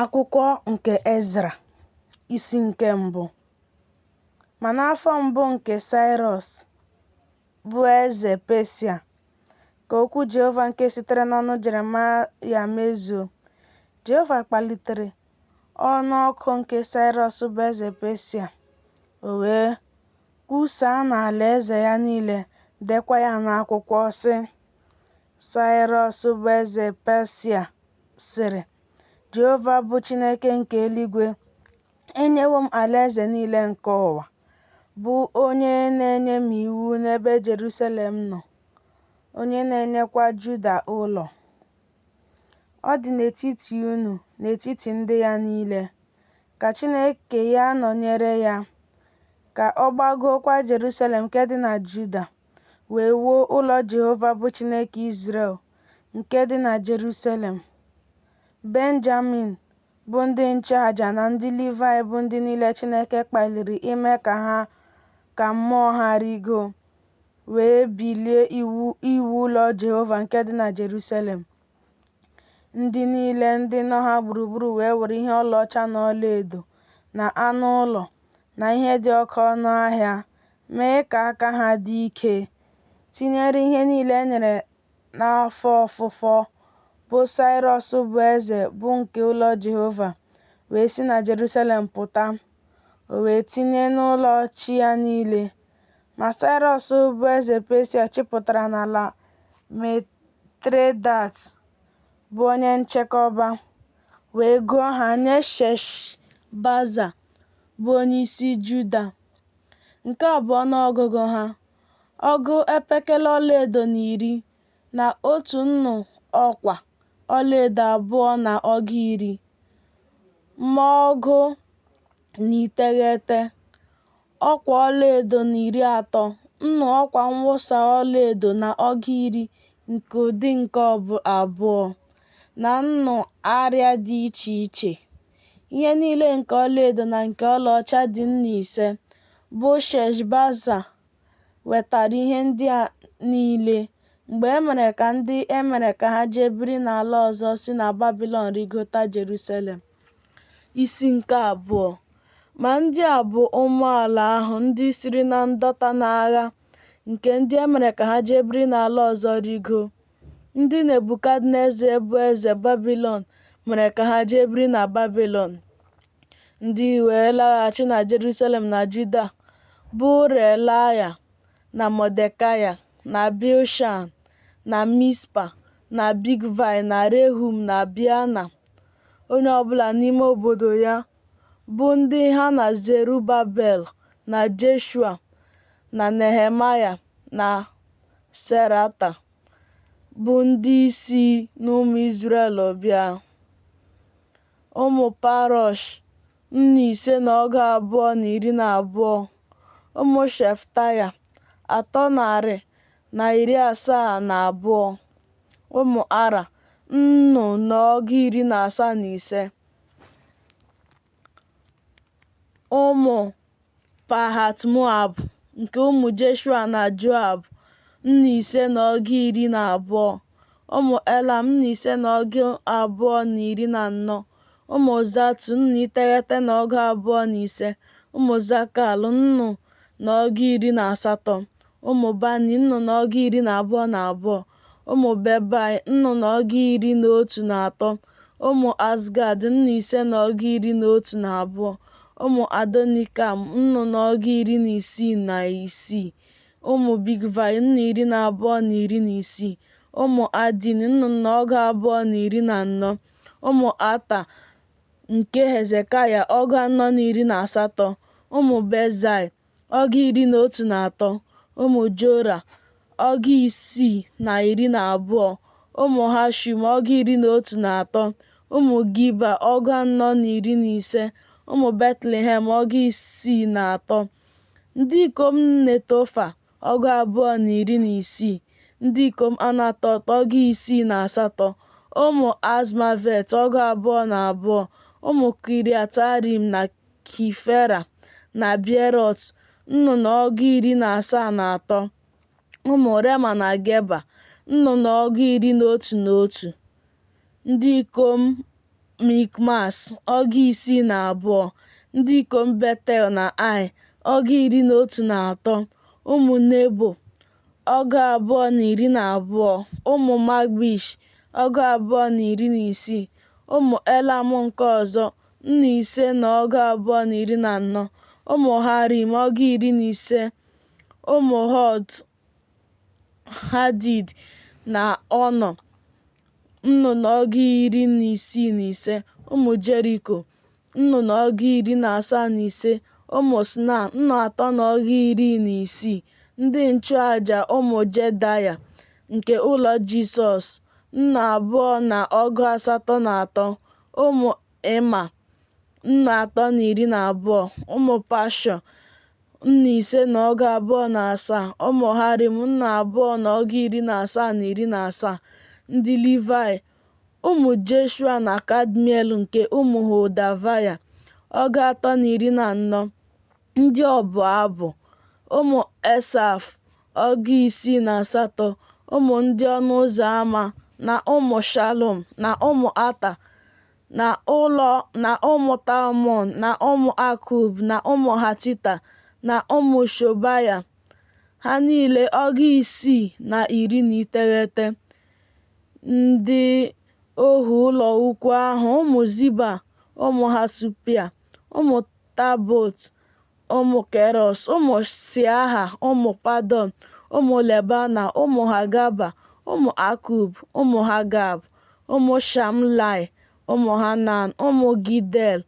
Akwụkwọ nke Ezra, isi nke mbụ. Ma n'afọ mbụ nke Saịrọs, bụ eze Pesia, ka okwu Jehova nke sitere n'ọnụ Jeremaịa mezuo. Jehova kpalitere ọnụ ọkụ nke Saịrọs bụ eze Pesia, o wee kwusaa n'alaeze ya niile, deekwa ya n'akwụkwọ, sị, Saịrọs bụ eze Pesia sịrị, Jehova bụ Chineke nke eluigwe enyewo m alaeze niile nke ụwa, bụ onye na-enye m iwu n'ebe Jerusalem nọ, onye na-enyekwa Juda ụlọ. Ọ dị n'etiti unu, n'etiti ndị ya niile. Ka Chineke ya nọnyere ya, ka ọ gbagookwa Jerusalem nke dị na Juda, wee wuo ụlọ Jehova bụ Chineke Izrel nke dị na Jerusalem. Benjamin, bụ ndị nchụaja na ndị Livaị bụ ndị niile Chineke kpaliri ime ka ha ka mmụọ ha rịgoo, wee bilie iwu ụlọ Jehova nke dị na Jerusalem. Ndị niile ndị nọ ha gburugburu wee were ihe ọlaọcha na ọlaedo, na anụ ụlọ, na ihe dị oke ọnụ ahịa, mee ka aka ha dị ike, tinyere ihe niile e nyere n'afọ ofufo, bụ Saịrọs bụ eze, bụ nke ụlọ Jehova, wee si na Jerusalem pụta, o wee tinye n'ụlọ chi ya niile. Ma Saịrọs bụ eze Pesia chịpụtara n'ala Mitredat, bụ onye nchekọba, wee gụọ ha nye Sheshbaza, bụ onyeisi Juda. Nke a bụ ọnụọgụgụ ha: ọgụ epekele ọlaedo na iri, na otu nnu ọkwa ọlaedo abụọ na ọgụ iri, ma ọgụ na iteghete, ọkwa ọlaedo na iri atọ, nnu ọkwa mwụsa ọlaedo na ọgụ iri nke ụdị nke abụọ, na nnu arịa dị iche iche. Ihe niile nke ọlaedo na nke ọlaọcha dị nnu ise, bụ Sheshbaza wetara ihe ndị a niile, mgbe e mere ka ndị e mere ka ha jee biri n'ala ọzọ si na Babilọn rịgota Jerusalem. Isi nke abụọ. Ma ndị a bụ ụmụ ala ahụ ndị siri na ndọta n'agha nke ndị e mere ka ha jee biri n'ala ọzọ rịgoo, ndị Nebukadneza bụ eze Babilọn mere ka ha jee biri na Babilọn, ndị wee laghachi na Jerusalem na Juda, bụ Reelaya na Mọdekaya na Bilshan na Mispa na Bigvaị na Rehum na Beana, onye ọbụla n'ime obodo ya, bụ ndị ha na Zerubabel na Jeshua na Nehemaya na Serata, bụ ndị isi n'ụmụ Izrel bịa. Ụmụ Parosh, nnu ise na ọgụ abụọ na iri na abụọ. Ụmụ Shefataya, atọ narị na iri asaa na abụọ. Ụmụ Ara, nnu na ọgụ iri na asaa na ise. Ụmụ Pahat-Moab, nke ụmụ Jeshua na Joab, nnu ise na ọgụ iri na abụọ. Ụmụ Elam, nnu ise na ọgụ abụọ na iri na anọ. Ụmụ Zatu, nnu iteghete na ọgụ abụọ na ise. Ụmụ Zakal, nnu na ọgụ iri na asatọ. Ụmụ Bani, nnu na ọgụ iri na abụọ na abụọ. Ụmụ Bebai, nnu na ọgụ iri na otu na atọ. Ụmụ Azgad, nnu ise na ọgụ iri na otu na abụọ. Ụmụ Adonikam, nnu na ọgụ iri na isii na isii. Ụmụ Bigvai, nnu iri na abụọ na iri na isii. Ụmụ Adin, nnu na ọgụ abụọ na iri na anọ. Ụmụ Ata nke Hezekaya, ọgụ anọ na iri na asatọ. Ụmụ Bezai, ọgụ iri na otu na atọ. Ụmụ Jora, ọgụ isii na iri na abụọ. Ụmụ Hashum, ọgụ iri na otu na atọ. Ụmụ Giba, ọgụ anọ na iri na ise. Ụmụ Betlehem, ọgụ isii na atọ. Ndị ikom Netofa, ọgụ abụọ na iri na isii. Ndị ikom Anatot, ọgụ isii na asatọ. Ụmụ Azmavet, ọgụ abụọ na abụọ. Ụmụ Kiriat-Arim na Kefira na Beerọt, nnu na ọgụ iri na asaa na atọ. Ụmụ Rema na Geba, nnu na ọgụ iri na otu na otu. Ndị ikom Mikmas, ọgụ isii na abụọ, ndị ikom Betel na Ai, ọgụ iri na otu na atọ, ụmụ Nebo, ọgụ abụọ na iri na abụọ, ụmụ Magbish, ọgụ abụọ na iri na isii, ụmụ Elam nke ọzọ, nnu ise na ọgụ abụọ na iri na anọ, ụmụ Harim, ọgụ iri na ise, ụmụ Hod, Hadid na Ono, nnu na ọgụ iri na isii na ise, ụmụ Jeriko, nnu na ọgụ iri na asaa na ise, ụmụ Snaa, nnu atọ na ọgụ iri na isii, ndị nchụaja ụmụ Jedaya nke ụlọ Jisọs, nnu abụọ na ọgụ asatọ na atọ, ụmụ Ịma, nnu atọ na iri na abụọ, ụmụ Pashọ, nnu ise na ọgụ abụọ na asaa, ụmụ Harim, nnu abụọ na ọgụ iri na asaa na iri na asaa, ndị Livaị, ụmụ Jeshua na Kadmiel nke ụmụ Hodavaya, ọgụ atọ na iri na anọ, ndị ọbụ abụ, ụmụ Esaf, ọgụ isii na asatọ, ụmụ ndị ọnụ ụzọ ámá, na ụmụ Shalum, na ụmụ Ata, na ụlọ na ụmụ Talmon, na ụmụ Akub, na ụmụ Hatita, na ụmụ Shobaya, ha niile ọgụ isii na iri na iteghete. Ndị ohu ụlọ ukwu ahụ, ụmụ Ziba, ụmụ Hasupia, ụmụ Tabot, ụmụ Keros, ụmụ Siaha, ụmụ Padon, ụmụ Lebana, ụmụ Hagaba, ụmụ Akub, ụmụ Hagab, ụmụ Shamlai, ụmụ Hanan, ụmụ Gidel,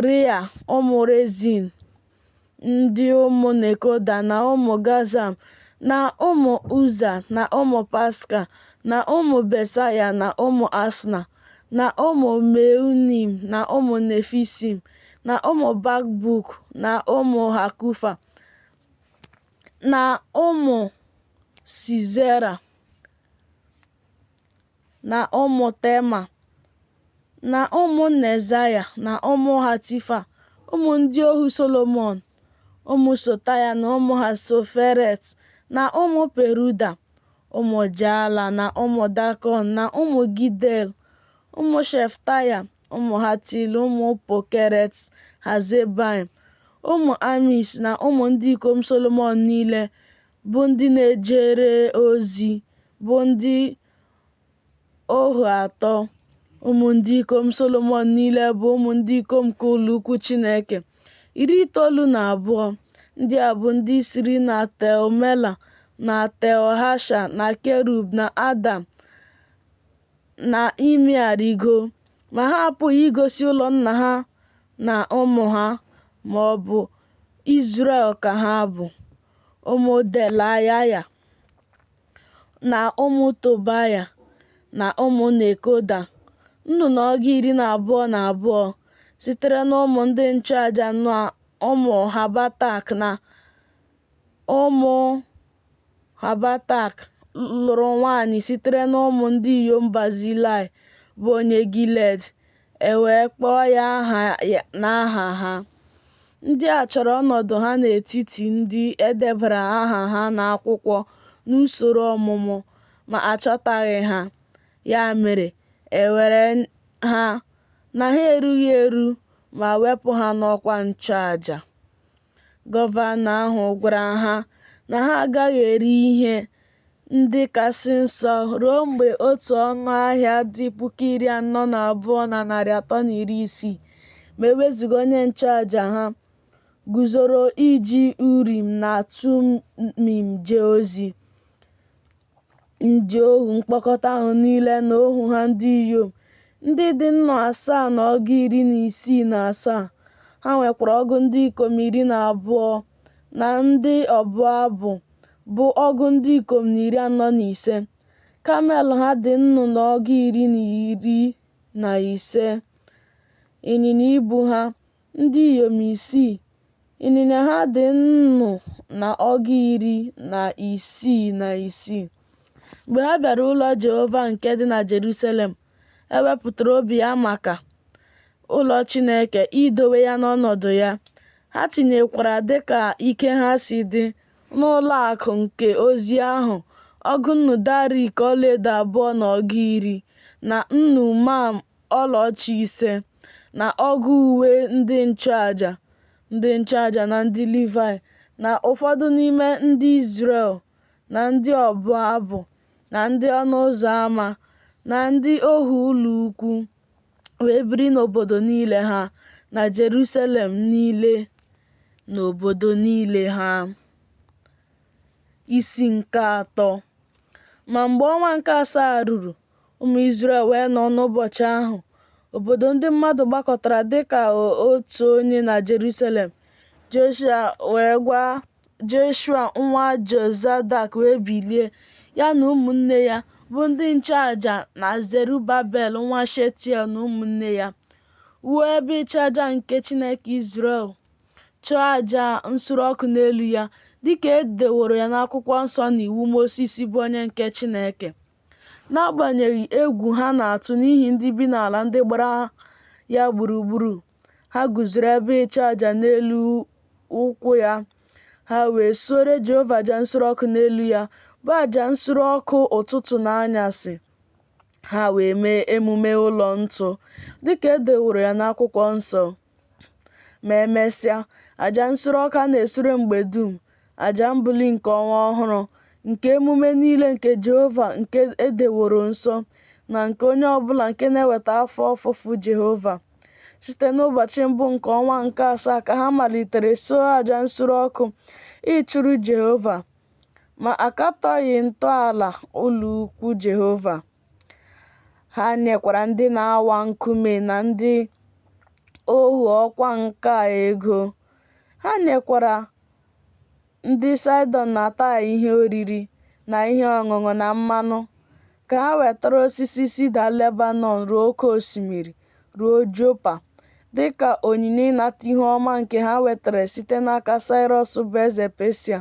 Rea, ụmụ Rezin, ndị ụmụ Nekoda na ụmụ Gazam, na ụmụ Uza, na ụmụ Paska, na ụmụ Besaya, na ụmụ Asna, na ụmụ Meunim, na ụmụ Nefisim, na ụmụ Bakbuk, na ụmụ Hakufa, na ụmụ Sisera, na ụmụ Tema, na ụmụ Nezaya, na ụmụ Hatifa, ụmụ ndị ohu Solomọn, ụmụ Sotaya na ụmụ Hasoferet, na ụmụ Peruda, ụmụ Jaala na ụmụ Dakon na ụmụ Gidel, ụmụ Sheftaya, ụmụ Hatil, ụmụ Pokeret Hazebaim, ụmụ Amis na ụmụ ndị ikom Solomọn niile bụ ndị na-ejere ozi, bụ ndị ohu atọ. Ụmụ ndị ikom Solomọn niile bụ ụmụ ndị ikom nke ụlọ ukwu Chineke, iri itoolu na abụọ. Ndị a bụ ndị siri na Tel Mela, na Tel Hasha, na Kerub, na Adam, na Imea rigo, ma ha apụghị igosi ụlọ nna ha na ụmụ ha, ma ọ bụ Izrel ka ha bụ. Ụmụ Delayaya, na ụmụ Tobaya, na ụmụ Nekoda, nnu na ọgụ iri na abụọ na abụọ, sitere n'ụmụ ndị nchụaja na ụmụ Habatak na ụmụ Habatak lụrụ nwaanyị sitere n'ụmụ ndị inyom Bazilai bụ onye Gilead, e wee kpọọ ya aha n'aha ha. Ndị a chọrọ ọnọdụ ha n'etiti ndị e debara aha ha n'akwụkwọ n'usoro ọmụmụ, ma a chọtaghị ha. Ya mere, e were ha na ha erughị eru ma wepụ ha n'ọkwa nchụaja. Gọvanọ ahụ gwara ha na ha agaghị eri ihe ndị kasị nsọ ruo mgbe otu ọnụ ahịa dị puku iri anọ na abụọ na narị atọ na iri isii, ma e wezụga onye nchụaja ha, guzoro iji Urim na Tumim jee ozi. Ndị ohu mkpọkọta ahụ niile na ohu ha ndị inyom, ndị dị nnu asaa na ọgụ iri na isii na asaa. Ha nwekwara ọgụ ndị ikom iri na abụọ na ndị ọbụ abụ, bụ ọgụ ndị ikom na iri anọ na ise. Kamel ha dị nnu na ọgụ iri na iri na ise. Ịnyịnya ibu ha, ndị inyom isii, ịnyịnya ha dị nnu na ọgụ iri na isii na isii. Mgbe ha bịara ụlọ Jehova nke dị na Jerusalem, e wepụtara obi ha maka ụlọ Chineke, idowe ya n'ọnọdụ ya. Ha tinyekwara dịka ike ha si dị n'ụlọ akụ nke ozi ahụ ọgụ nnu darik ọlaedo abụọ na ọgụ iri, na nnu mam ọlaọcha 5, na ọgụ uwe ndị nchụaja, ndị nchụaja na ndị Livaị na ụfọdụ n'ime ndị Izrel na ndị ọbụ abụ na ndị ọnụ ụzọ ama na ndị ohu ụlọukwu wee biri n'obodo niile ha, na Jeruselem niile n'obodo niile ha. Isi nke atọ. Ma mgbe ọnwa nke asaa ruru, ụmụ Izrel wee nọ n'ụbọchị ahụ, obodo ndị mmadụ gbakọtara dị ka otu onye na Jeruselem. Jeshua nwa Jozadak wee bilie, ya na ụmụnne ya, bụ ndị nchụaja, na Zerubabel nwa Shealtiel na ụmụnne ya, wuo ebe ịchụaja nke Chineke Izrel, chụọ aja nsure ọkụ n'elu ya, dị ka e deworo ya n'akwụkwọ nsọ n'iwu Mosis bụ onye nke Chineke. N'agbanyeghị egwu ha na-atụ n'ihi ndị bi n'ala ndị gbara ya gburugburu, ha guzoro ebe ịchụaja n'elu ụkwụ ya. Ha wee suore Jehova aja nsure ọkụ n'elu ya, bụ aja nsure ọkụ ụtụtụ na anyasị. Ha wee mee emume ụlọ ntu, dịka e deworo ya n'akwụkwọ nsọ. Ma emesịa, aja nsure ọkụ a na-esure mgbe dum, aja mbuli nke ọnwa ọhụrụ, nke emume niile nke Jehova nke e deworo nsọ, na nke onye ọ bụla nke na-eweta afọ ofufo Jehova. Site n'ụbọchị mbụ nke ọnwa nke asaa ka ha malitere suo aja nsure ọkụ ịchụrụ Jehova, ma a katọghị ntọala ụlọukwu Jehova. Ha nyekwara ndị na-awa nkume na ndị ohu ọkwa nka ego. Ha nyekwara ndị Saịdọn na Taịa ihe oriri, na ihe ọṅụṅụ, na mmanụ, ka ha wetara osisi sida Lebanọn ruo oke osimiri, ruo Jopa, dị ka onyinye ịnata ihu ọma nke ha nwetara site n'aka Saịrọs bụ eze Peshịa.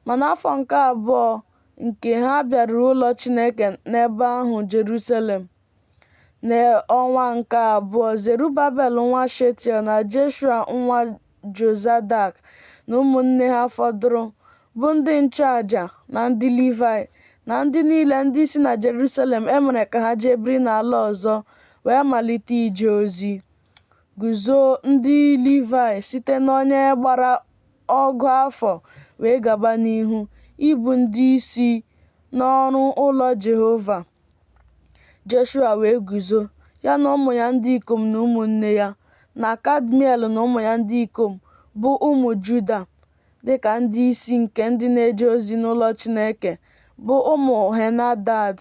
Ma n'afọ nke abụọ nke ha bịaruru ụlọ Chineke n'ebe ahụ Jerusalem, n'ọnwa nke abụọ, Zerubabel nwa Shealtiel na Jeshua nwa Jozadak na ụmụnne ha fọdụrụ, bụ ndị nchụaja na ndị Livaị, na ndị niile ndị si na Jerusalem e mere ka ha jee biri n'ala ọzọ, wee malite ije ozi. Guzo ndị Livaị site n'onye gbara ọgụ afọ wee gaba n'ihu, ịbụ ndị isi n'ọrụ ụlọ Jehova. Jeshua wee guzo, ya na ụmụ ya ndị ikom na ụmụnne ya, na Kadmiel na ụmụ ya ndị ikom, bụ ụmụ Juda, dị ka ndị isi nke ndị na-eje ozi n'ụlọ Chineke, bụ ụmụ Henadad,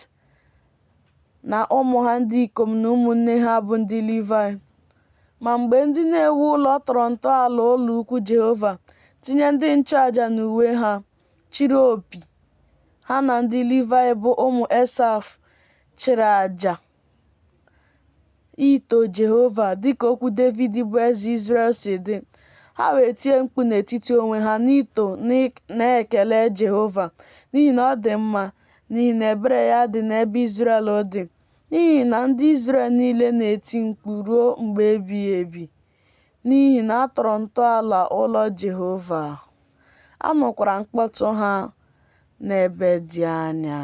na ụmụ ha ndị ikom na ụmụnne ha bụ ndị Livaị. Ma mgbe ndị na-ewu ụlọ tọrọ ntọala ụlọ ukwu Jehova, tinye ndị nchụaja n'uwe ha, chịrị opi, ha na ndị Livaị bụ ụmụ Esaf chịrị aja ito Jehova, dịka okwu Devid bụ eze Izrel si dị. Ha wee tie mkpu n'etiti onwe ha n'ito na ekele Jehova, n'ihi na ọ dị mma, n'ihi na ebere ya dị n'ebe Izrel dị, n'ihi na ndị Izrel niile na-eti mkpu ruo mgbe ebighị ebi, n'ihi na a tọrọ ntọala ụlọ Jehova. A nụkwara mkpọtụ ha n'ebe dị anya.